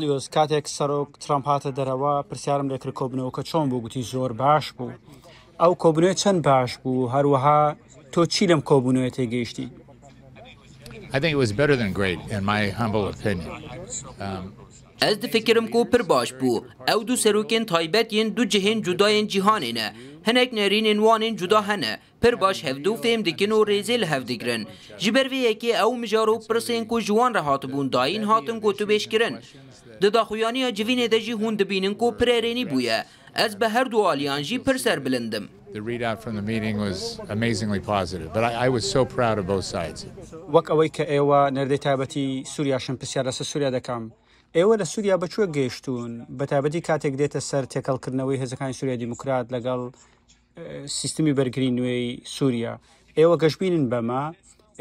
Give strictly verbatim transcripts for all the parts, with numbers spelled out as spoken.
Carlos، کاتێک سەرۆک ترامپ هاتە دەرەوە، پرسیارم لێ کرد کۆبوونەوەکە چۆن بوو، گوتی زۆر باش بوو. ئەو کۆبوونەوە چەند باش بوو، هەروەها تۆ چی لەم کۆبوونەوە تێگەیشتی؟ I think it was better than great, in my humble opinion. Um, Ez difikirim ku pir baş bû. Ew du serokên taybet yên du cihên cuda yên cîhanê ne. Hinek nerînên wan ên cuda hene. Pir baş hevdû fêm dikin û rêzê li hev digirin. Ji ber vê yekê ew mijar û pirsên ku ji wan re hatibûn dayîn hatin gotûbêjkirin. Di daxuyaniya civînê de jî hûn dibînin ku pir erênî bûye. Ez bi her du aliyan jî pir serbilind im. The readout from the meeting was amazingly positive, but I, I was so proud of both sides. وەک ئەوەی کە ئێوە نێردەی تایبەتی سووریاشن، پرسیار لەسەر سووریا دەکەم. ئێوە لە سووریا بە کوێ گەیشتوون، بە تایبەتی کاتێک دێتە سەر تێکەڵکردنەوەی هێزەکانی سووریای دیموکرات لەگەڵ ئە، سیستمی بەرگری نوێی سووریا؟ ئێوە گەشبینن بەمە؟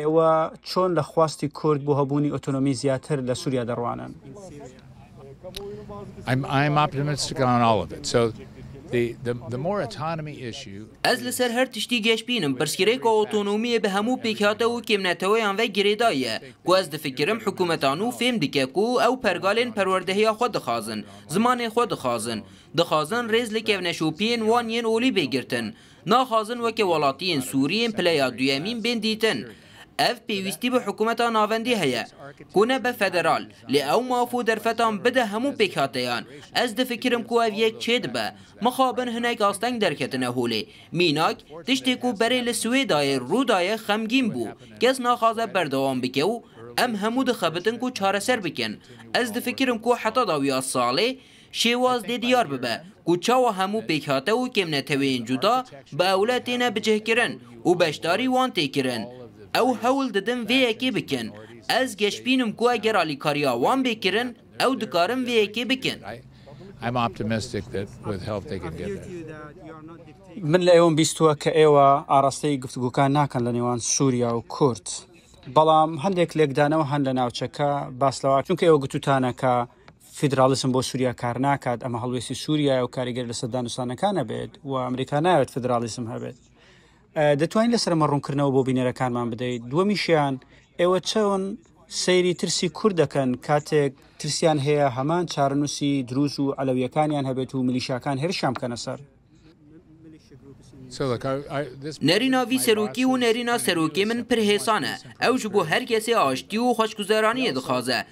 ئێوە چۆن لە خواستی کورد بۆ هەبوونی ئۆتۆنۆمی زیاتر لە سووریا دەڕوانن؟ I'm, I'm optimistic on all of it. So the, the, the more autonomy issue, Ez li ser her tiştî geşbîn im. Pirsgirêka otonomiyê bi hemû pêkhate û kêmneteweyan ve girêdayî ye, ku ez difikirim hikûmeta nû fêm dike ku ew pergalên perwerdehiya xwe dixwazin, zimanê xwe dixwazin, dixwazin rêz li kevneşopiyên wan yên olî bê girtin. Naxwazin weke welatiyên Sûrî yên pileya duyemîn bên dîtin. Ev pêwîstî bi hikûmeta navendî heye, ku nebe federal, lê ew maf û derfetan bide hemû pêkhateyan. Ez difikirim ku ev yek çêdibe. Mixabin hinek asteng derketine holê. Mînak, tiştê ku berê li Swêdayê rû daye xemgîn bû. Kes naxwaze berdewam bike û em hemû dixebitin ku çareser bikin. Ez difikirim ku heta dawiya salê şêwaz dê diyar bibe ku çawa hemû pêkhate û kêmneteweyên cuda bi ewle têne bicihkirin û beşdarî wan tê kirin. Ew hewl didin vê yekê bikin. Ez geşbîn im ku eger alîkariya wan bê kirin, ew dikarin vê yekê bikin. I, I'm optimistic that with help they can get there. من لە ئێوەم بیستووە کە ئێوە ئاراستەی گفتوگۆکان ناکەن لە نێوان سووریا و کورد، بەڵام هەندێک لێکدانەوە هەن لە ناوچەکە باس لەوە، چونکە ئێوە گوتوتانە کە فیدرالیزم بۆ سووریا کار ناکات، ئەمە هەڵوێستی سووریایە و کاریگەر لەسەر دانوستانەکان نەبێت و ئەمریکا ناوێت فیدرالیزم هەبێت. ئە، دەتوانین لەسەر ئەمە ڕوونکردنەوە بۆ بینەرەکانمان بدەیت؟ دووەمیشیان، ئێوە چۆن سەیری ترسی کورد دەکەن کاتێک ترسیان هەیە هەمان چارەنووسی دروز و عەلەویەکانیان هەبێت و میلیشیاکان هێرشیان بکەنە سەر؟ So look, I, I, this Nerîna vî serokî û nerîna serokê min pir hêsan e. Ew ji bo her kesê aştî û xweşguzeraniyê dixwaze.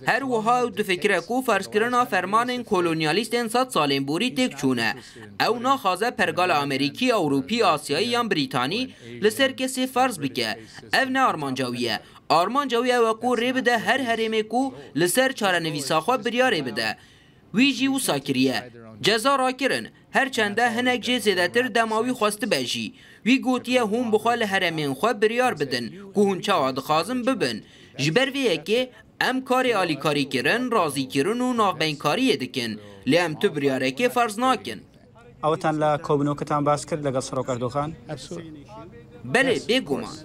Her wiha ew difikire ku ferzkirina fermanên kolonyalîstên sed salên borî têk çûne. Ew naxwaze pergala Amerîkî, Ewropî, Asyayî yan Brîtanî li ser kesê ferz bike. Ev ne armanca wî ye. Armanca wî ew e ku rê bide her herêmê ku li ser çarenivîsa xwe biryarê bide. Wî jî wisa kiriye. Ceza rakirin. Her çende hinek jê zêdetir dema wî xwestibe jî. Wî gotiye hûn bi xwe li herêmên xwe biryar bidin ku hûn çawa dixwazin bibin. Ji ber vê yekê em karê alîkarîkirin, razîkirin û navbeynkariyê dikin. Lê em tu biryarekê ferz nakin. ئەوەتان لە کۆبوونەوەکەتان باس کرد لەگەڵ سەرۆک ئەردۆغان؟ Belê, bêguman.